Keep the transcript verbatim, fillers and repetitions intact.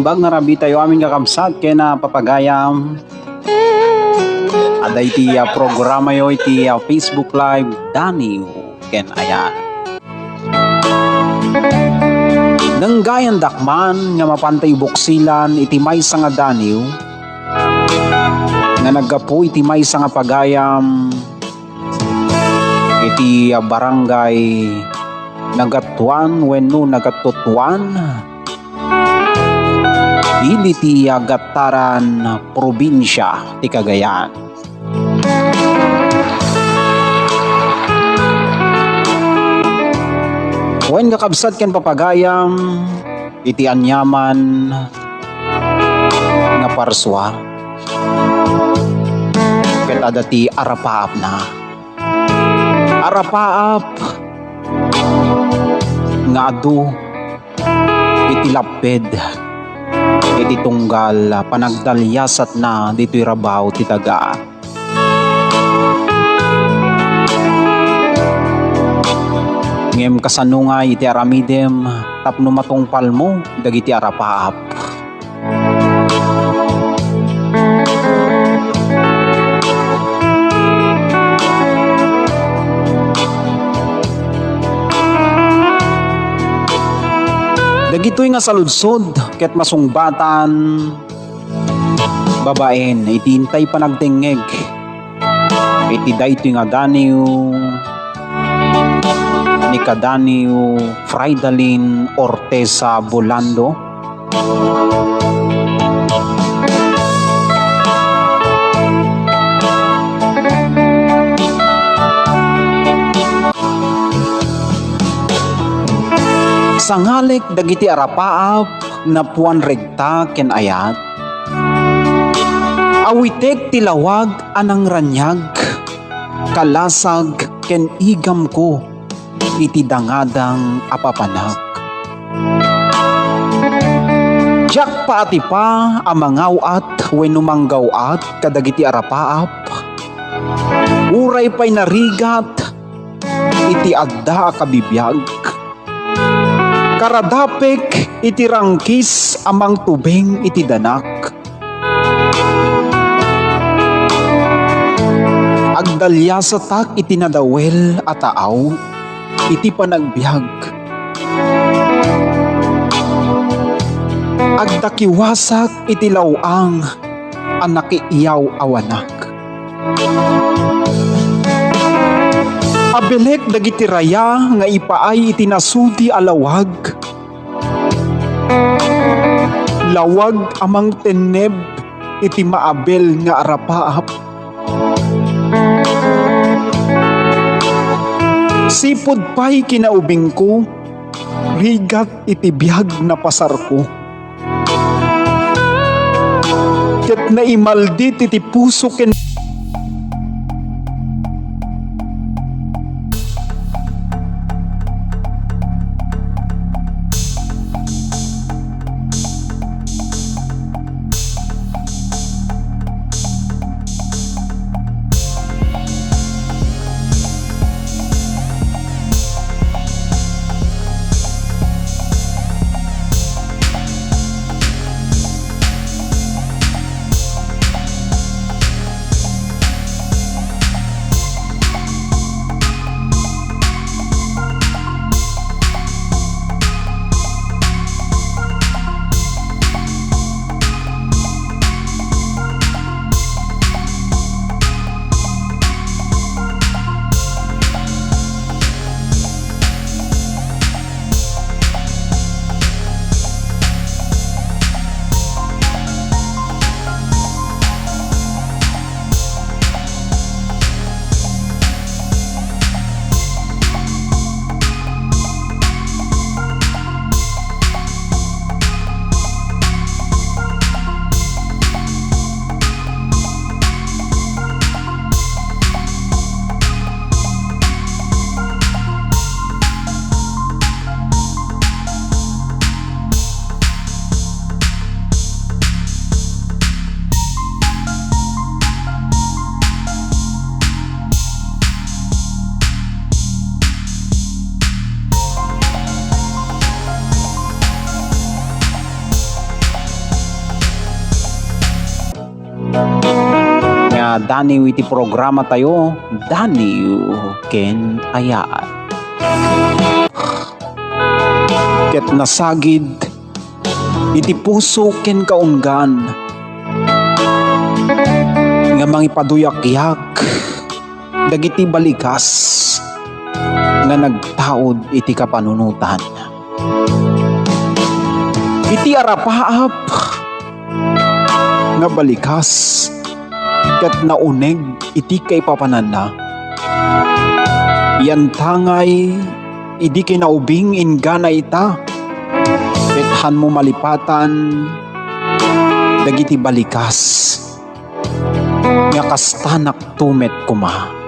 Bag nga rabii tayo amin kakabsat ken, ah, papagayam. Adda iti, ah, programayo iti, ah, Facebook Live, Daniw ken Ayan. Nanggayandak man nga mapan tayo buksilan iti maysa nga daniw nga naggapu iti maysa nga pagayam iti, ah, barangay Nagatuan wenno Nagatutuan, idi ti, ah, Gataran, probinsia ti Cagayan. Wen, kakabsat ken papagayam, iti aniaman nga parsua, ket adda ti arapaapna. Arapaap nga adu iti lapped iti tunggal panagdaliasatna ditoy rabaw ti daga. Ngem kasano nga iti aramidem tapno matungpalmo dagiti arapaap? Dagitoy nga saludsod ket masungbatan babaen iti intay panagdengngeg iti daytoy nga daniw ni kadaniw Fridalin Orteza Bolando. Sangalek dagiti arapaap napuan regta ken ayat. Awitek ti lawag a nangraniag, kalasag ken igamko iti dangadang a papanak. Diak paatipa a mangaw-at wenno manggaw-at kadagiti arapaap. Uray pay narigat iti adda a kabibiag. Karadapek iti rangkis a mangtubeng iti danak. Agdaliasatak iti nadawel a taaw iti panagbiag. Agdakiwasak iti law-ang a nakiiyaw-awanak. Abilek dagiti raya nga ipaay iti nasudi a lawag. Lawag a mangtenneb iti maabil nga arapaap. Sipud pay kinaubingko, rigat iti biag napasarko. Ket naimaldit iti puso ken Daniw iti programa tayo, Daniw ken Ayat. Ket nasagid iti puso ken kaunggan nga mangipaduyakyak dagiti balikas nga nagtaud iti kapanunotan. Iti arapaap nga balikas ket nauneg iti kaipapananna. Yantangay idi kinaubing inggana ita, ket hanmo malipatan dagiti balikas nga kastanakto met koma.